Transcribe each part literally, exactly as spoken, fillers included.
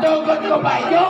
Tungkot ko pa yun.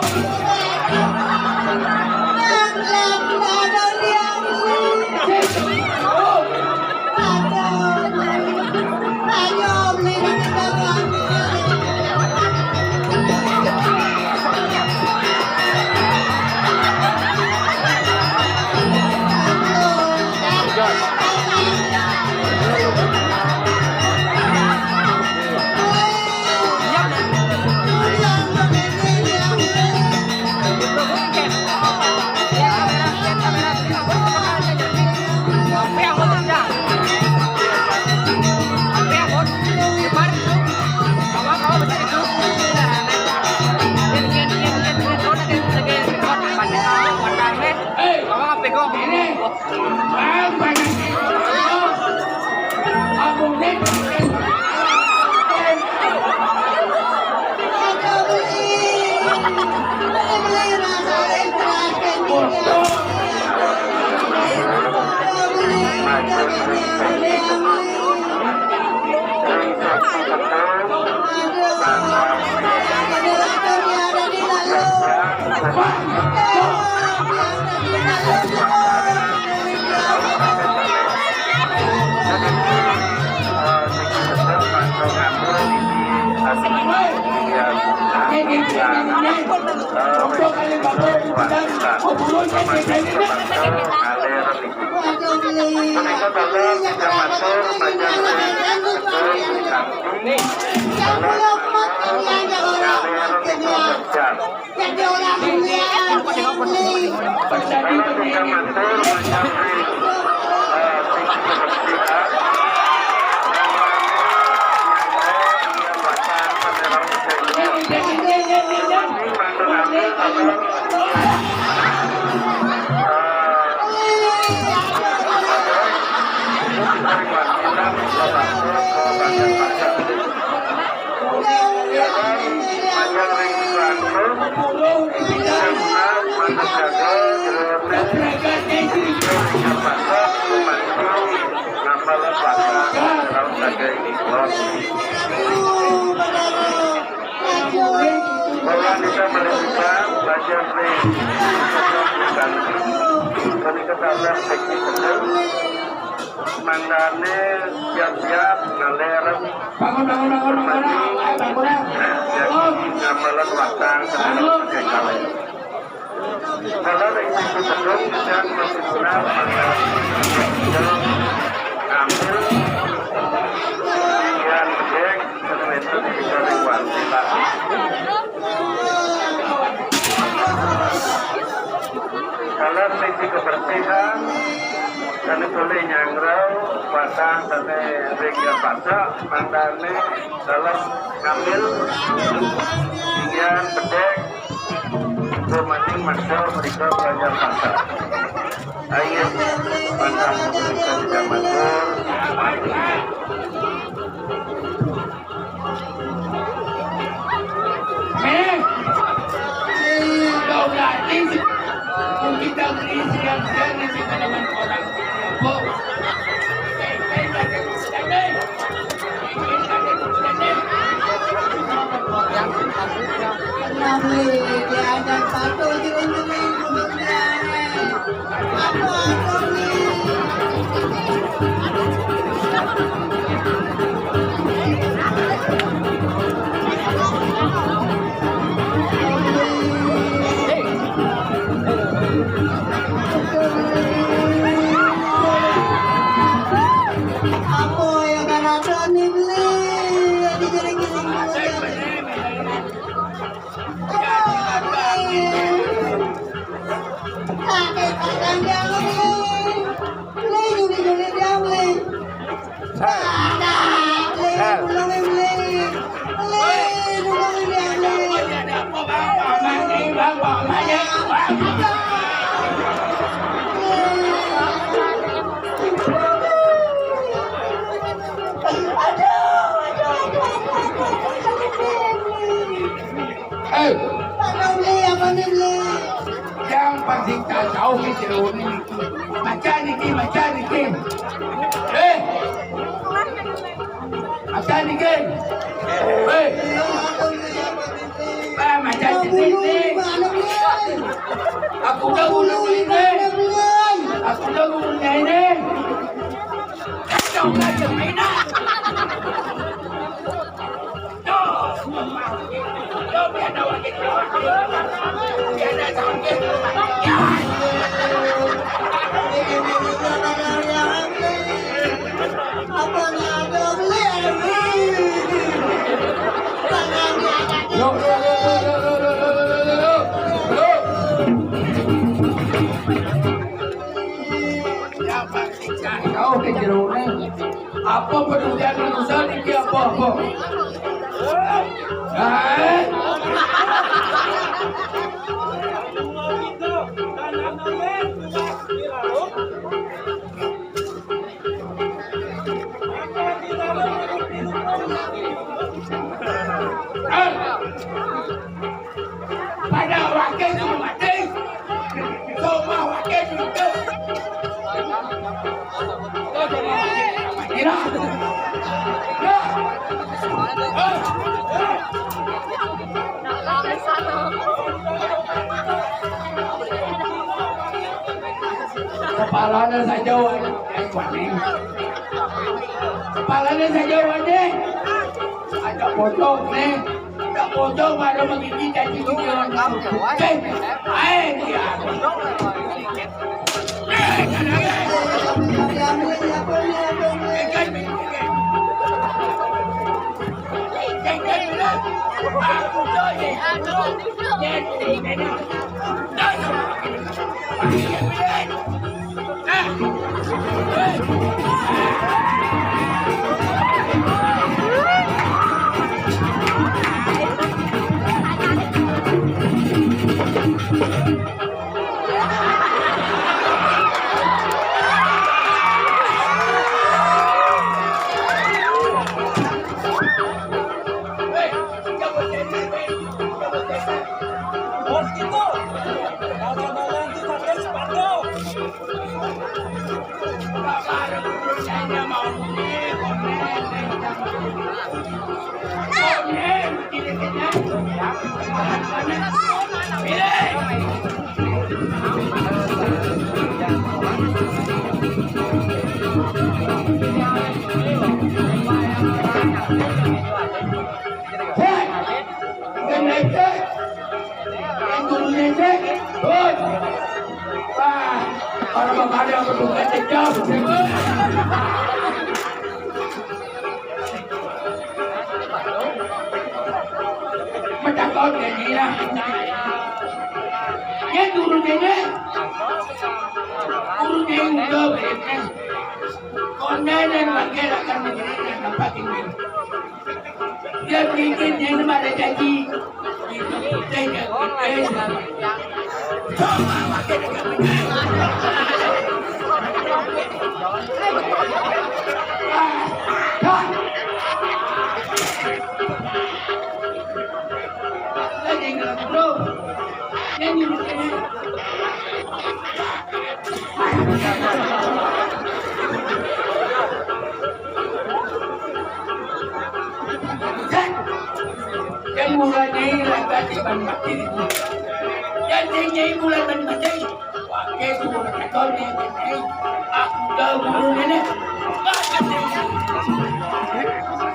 Bahwa kita melihat belajar dari dari kesalahan teknik, mangdane siap-siap ngaler. Bangun, bangun, bangun, bangun, bangun, bangun. Jadi ngamalan watang, bangun. Kalau dari sisi gedung, kita masih kurang, maka ambil yang cek, sebenarnya bisa lewat. Kalau sisi kebersihan, dan boleh nyangrau, pasang, dan bengkel pasang, mangdane dalam ngambil inggian, bedek, itu masing masuk mereka belajar pasang. Ayo, pasang mereka tidak masuk. Eh, kau berarti kita beri siang-siang nasi tanaman orang. Oh. Eh, eh, eh, eh, eh. Eh, eh, eh, eh, eh. Beli, diajak satu, jering-jering, duduknya. Apa, apa, beli? Apa yang ada nih, beli? Yang digiring-giring dulu, ya. Eh. Yang pasti tak tahu kita ni. Macam ni, macam ni. Eh. Macam ni. Eh. Ah, macam ni. Aku dah bulu ni. Aku dah bulu ni. Kacau, kacau, main dah. Kau ke jeruk ni? Apa pekerjaan manusia ni, dia apa-apa? Eh? Eh? Pada wakil tu mati. Semua wakil tu hidup. Kau semua wakil tu mati lah. Ya. Kepalanya saja, wah. Kepalanya saja, wah, ni. Ada pocong ni. Ada pocong, ada begini, jadi begini. Eh, eh, dia. Wah, orang bapak ada berduka cecok. Macam kau jadi lah. Dia turun ini. Turun ini udah beres. Kau nenek pakai rakan negeri dan dapat ini. Dia bikin dia ini ada janji. Itu kita jangan. Bulan Nyai raga di ban mati. Janten Nyai bulan ban mati. Pakai guru katon Nyai, Nyai. Aku tahu guru nenek. Wah, janten.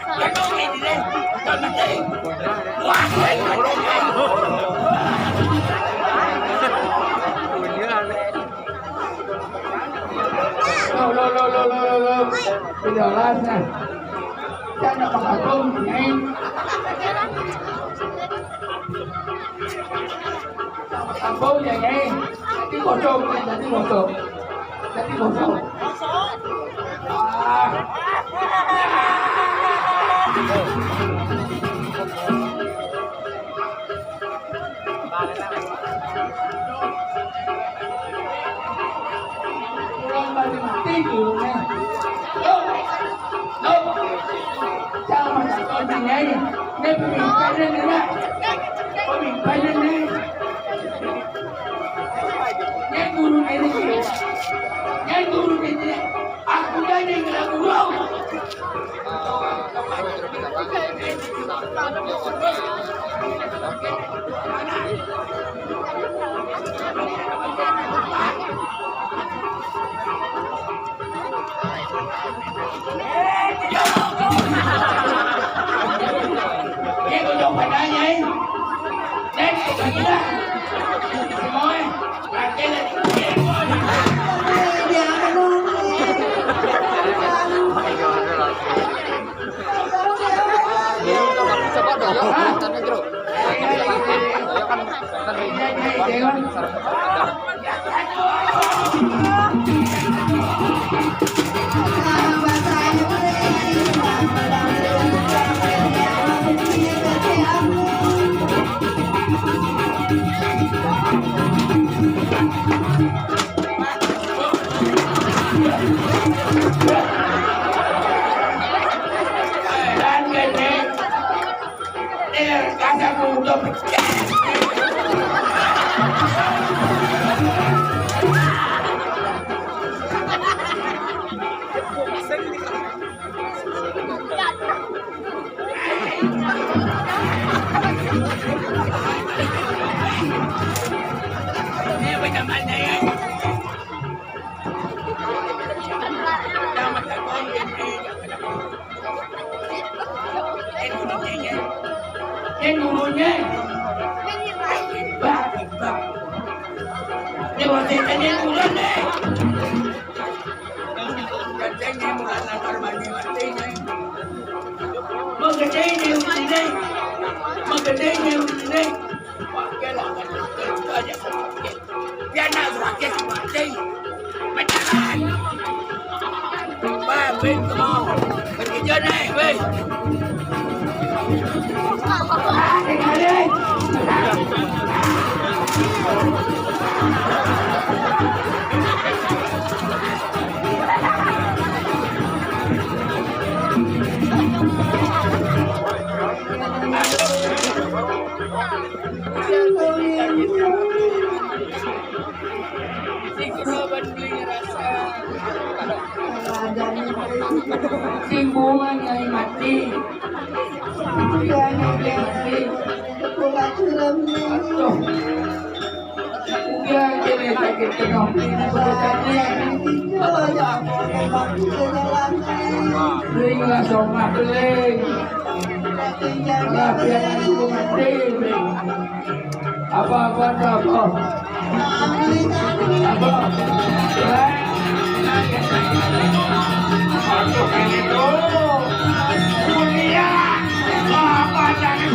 Katon Nyai, Nyai. Ban mati. Wah, Nyai, mati, Nyai. Lo, lo, lo, lo, lo, lo, lo. Tidak jelas, nah. Jangan pakai katon, Nyai. Ampun ya, Nyai. Dadi kosong, dadi kosong. Dadi kosong. Ah. Urang bari mati gurune. Loh, loh. Jangan takut, Nyai. Ini pemimpinnya, Nyai. Pemimpinnya, Nyai. Nyai guru ini. Nyai guru ini. Aku jadi nggak guru. Ini dulunya. Bah, bah. Ini wasitnya dulunya. Gede ini mulai lantar mandi mati ini. Mau gede ini, ini. Mau gede ini, ini. Wah, gila, gila, gila, gila. Dia nak sakit mati. Berjalan. Wah, pintu. Pergi jalan, weh. Sing bunga Nyai mati. Iya, Nyai mati. Aduh. Udah, jadi sakit tengah ini sebenarnya. Ring lah, somah beling. Lah, biar aku mati, beling. Apa, apa, apa, apa? Apa? Aduh, ini tuh. Mulia. Apa, apa, jangan.